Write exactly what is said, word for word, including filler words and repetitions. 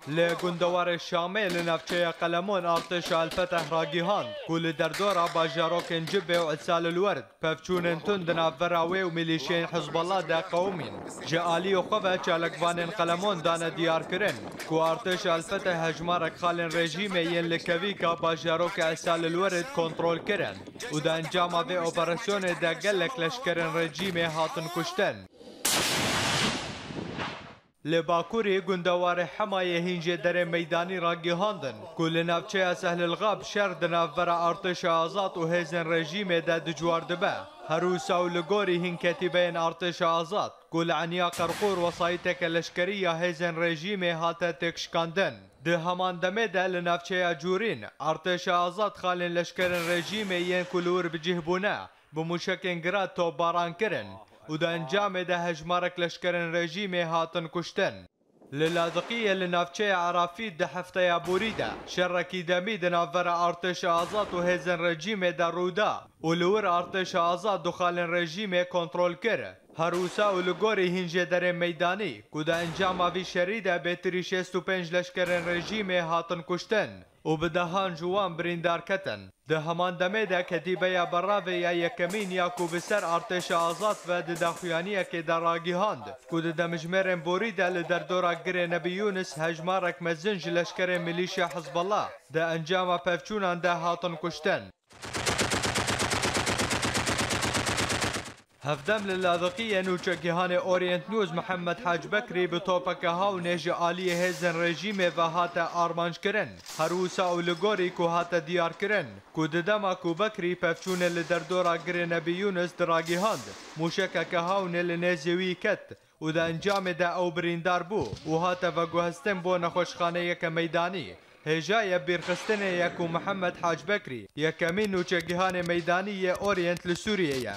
Li gundewarê Şamê li navçeya Qelemon artêşa El-Feteh ragihand ku li derdora bajarokên Cibê û Elsalilwerd pevçûnên tund di navbera wê û milîşeyên Hizbullah de qewimîn. Ji aliyê xwe ve çalakvanên Qelemon dane diyarkirin ku artêşa El-Feteh hejmarek xalên rejîmê yên li kevîka bajarokê Elsalilwerd kontrol kirin û di encama vê operasyonê de gelek leşkerên rejîmê hatin kuştin. Li bakurî gundewarê Hemayê hîn jêderên meydanî ragihandin ku li navçeya Sehlilxab şer di navbera artêşa azad û hêzên rejîmê de di cwar dibe. Her wisa û li gorî hîn ketîbeyên artêşa azad ku li eniya Qerqûr wesayîteke leşkerî ya hêzên rejîmê hate têkşikandin. Di heman demê de li navçeya Cûrîn artêşa azad xalên leşkerên rejîmê yên ku li wir bi cih bûne, bi mûşekên Grad topbaran kirin û di encamê de hejmarek leşkerên rejîmê hatin kuştin. Li Ladiqiyê li navçeya Erafî di hefteya borî de şerekî demî di navbera artêşa azad û hêzên rejîmê de rû da û li wir artêşa azad du xalên rejîmê kontrol kir. Her wisa û li gorî hîn jêderên meydanî ku di encama vî şerî de bêtirî şêst û pênc leşkerên rejîmê hatin kuştin û bi dehan ji wan birîndar ketin. Di heman demê de ketîbeya beravê ya yekemîn ya ku bi ser artêşa azad ve di daxuyaniyekê de ragihand ku di demjimêrên borî de li derdora Girê Nebî Yûnis hejmarek mezin ji leşkerên milîşya Hizbullah di encama pevçûnan de hatin kuştin. Hevdem li Ladiqiyê nûçegihanê Orient News Mihemed Hac Bekrî bi topeke hawnê ji aliyê hêzên rejîmê ve hate armanc kirin. Her wisa û li gorî ku hate diyar kirin ku di dema ku Bekrî pevçûnê li derdora Girê Nebî Yûnis diragihand, mûşekeke hawnê li nêzî wî ket û di encamê de ew birîndar bû û hate veguhestin bo nexweşxaneyeke meydanî. Hêja ye bîrxistinê ye ku Mihemed Hac Bekrî yekemîn nûçegihanê meydanî yê Orient li Sûriyê ye.